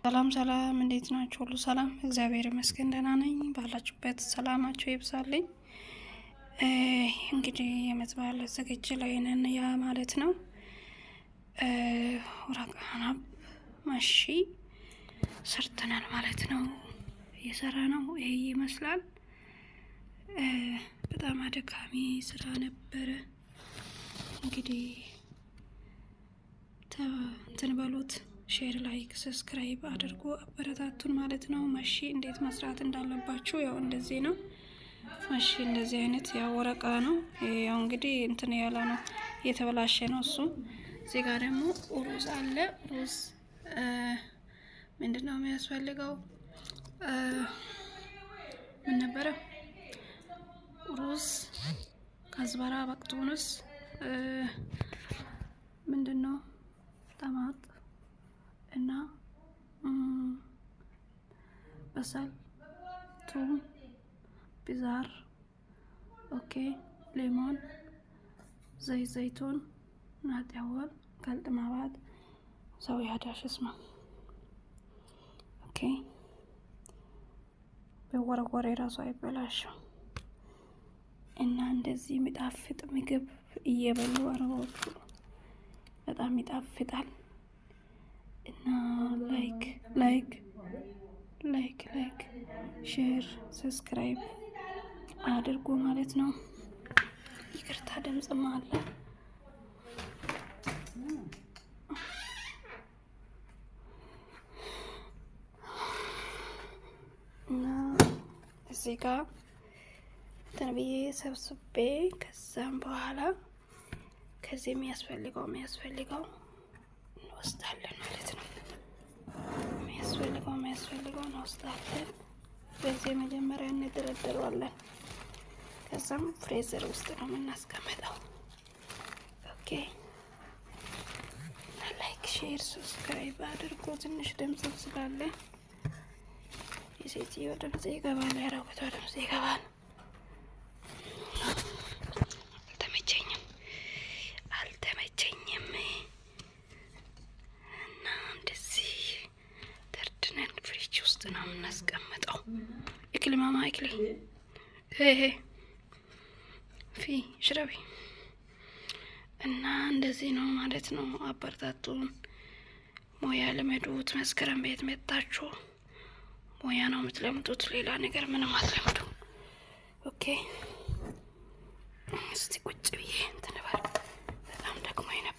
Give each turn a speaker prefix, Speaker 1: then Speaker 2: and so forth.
Speaker 1: ሰላም ሰላም፣ እንዴት ናችሁ? ሁሉ ሰላም፣ እግዚአብሔር ይመስገን ደህና ነኝ። ባላችሁበት ሰላማችሁ ይብዛልኝ። እንግዲህ የዓመት በዓል ዝግጅት ላይ ነን፣ ያ ማለት ነው። ورق عنب محشي ሰርተናል ማለት ነው። እየሰራ ነው። ይሄ ይመስላል። በጣም አድካሚ ስራ ነበረ። እንግዲህ እንትን በሉት፣ share፣ like፣ subscribe አድርጎ አበረታቱን ማለት ነው። محشي እንዴት መስራት እንዳለባችሁ ያው እንደዚህ ነው። محشي እንደዚህ አይነት ያው ورقة ነው። ያው እንግዲህ እንትን ያለ ነው፣ እየተበላሸ ነው እሱ። እዚህ ጋር ደግሞ ሩዝ አለ። ሩዝ ምንድን ነው የሚያስፈልገው? ምን ነበረ? ሩዝ፣ كزبرة፣ بقدونس፣ ምንድን ነው طماط እና بصل፣ ثوم፣ بزار፣ okay፣ ليمون፣ زيت زيتون ናጤወል ከልጥማባት ሰው ያዳሽ እስማ okay፣ በወረወረ የራሱ አይበላሽም። እና እንደዚህ የሚጣፍጥ ምግብ እየበሉ አረቦቹ በጣም ይጣፍጣል። እና like like like like share subscribe አድርጎ ማለት ነው። ይቅርታ ድምፅም አለ። እና እዚህ ጋር እንትን ብዬ ሰብስቤ ከዛም በኋላ ከዚህ የሚያስፈልገው እንወስዳለን ማለት ነው። የሚያስፈልገው እንወስዳለን። በዚህ መጀመሪያ እንደረደረዋለን። ከዛም freezer ውስጥ ነው የምናስቀምጠው። Okay፣ like share subscribe አድርጎ። ትንሽ ድምፅ ስላለ የሴትዮ ድምፅ ይገባል፣ ያረጉቷ ድምፅ ይገባል። አልተመቸኝም አልተመቸኝም። እና እንደዚህ ደርድነን ፍሪጅ ውስጥ ነው የምናስቀምጠው። اكلي ماما اكلي هي هي في اشربي። እና እንደዚህ ነው ማለት ነው። አበረታቱን፣ ሙያ ልመዱት። መስከረም ቤት መጣችሁ ሙያ ነው የምትለምዱት፣ ሌላ ነገር ምንም አትለምዱ። Okay፣ እስቲ ቁጭ ብዬ እንትን በል። በጣም ደክሞኝ ነበር።